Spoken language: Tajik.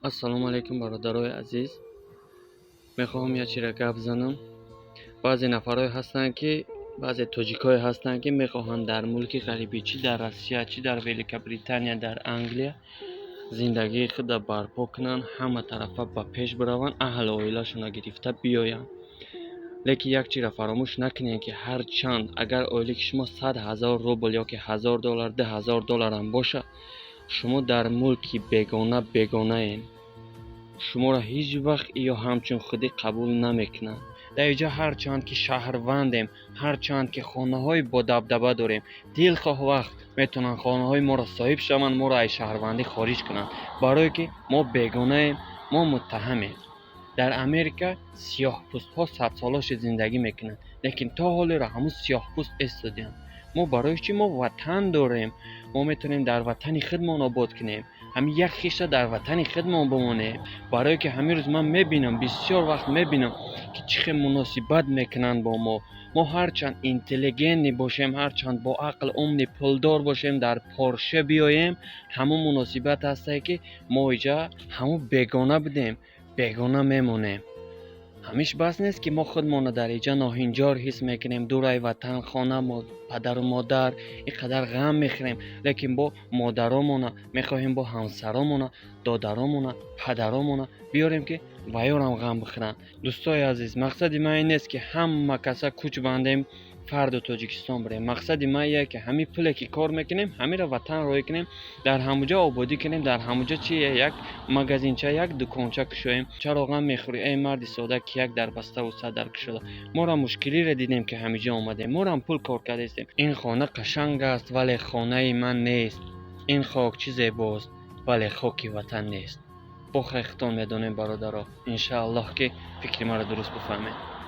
Ассалому алайкум, бародарои азиз. Мехоҳам як чиро гап занам. Баъзе нафарое ҳастанд, ки баъзе тоҷикое ҳастанд, ки мехоҳанд дар мулки ғарибӣ, чӣ дар Россия, чӣ дар Великобритания, дар Англия зиндагии худро барпо кунанд, ҳама тарафа ба пеш бираванд, аҳлу оилашонро гирифта биёянд. Лекин як чиро фаромӯш накунед, ки ҳарчанд агар ойлики шумо 100 000 рубл ёки 1000 доллар, 2000 долларам бошад, шумо дар мулки бегона бегонаед. Шуморо ҳеҷ вақт ё ҳамчун худӣ қабул намекунанд. Дар инҷа ҳарчанд ки шаҳрвандем, ҳарчанд ки хонаҳои бодабдаба дорем, дилхоҳ вақт метавонанд хонаҳои моро соҳиб шаванд, моро аз шаҳрвандӣ хориҷ кунанд, барое ки мо бегонаем, мо муттаҳамем. Дар Америка сиёҳпӯстҳо садсола шуд зиндагӣ мекунанд, лекин то ҳолеро ҳамун сиёҳпӯст истодианд. Мо барои чӣ? Мо ватан дорем, мо метавонем дар ватани худмон обод кунем, ҳамин як хиша дар ватани худмон бимонем. Барое ки ҳамин рӯз ман мебинам, бисёр вақт мебинам, ки чӣ хел муносибат мекунанд бо мо. Мо ҳарчанд интеллигентный бошем, ҳарчанд бо ақл, умный, пулдор бошем, дар Порше биёем, ҳамун муносибат ҳастае, ки мо иҷа ҳамун бегона будем, бегона мемонем. Ҳамиш бас нест, ки мо худмонро дар иҷа ноҳинҷор ҳис мекунем, дураи ватан, хона, падару модар, ин қадар ғам мехӯрем, лекин бо модаромона мехоҳем, бо ҳамсаромона, додаромона, падаромона биёрем, ки ваёрам ғам бихӯранд. Дӯстои азиз, мақсади ман ин нест, ки ҳама каса кӯч бандем, фарду Тоҷикистон бирем. Мақсади ман ие, ки ҳамин пуле, ки кор мекунем, ҳаминро ватан роҳӣ кунем, дар ҳамуҷа ободӣ кунем, дар ҳамуҷа чи як магазинча, як дуконча кушоем. Чаро ғам мехӯрӣ, эй марди сода, ки як дар баставу сад дар кушода? Морам мушкилире дидем, ки ҳамиҷа омадем, морам пул кор кардаистем. Ин хона қашанг аст, вале хонаи ман нест. Ин хок чӣ зебост, вале хоки ватан нест. Бо хайр, худтон медонем, бародаро. Иншааллоҳ, ки фикри маро дуруст бифаҳмед.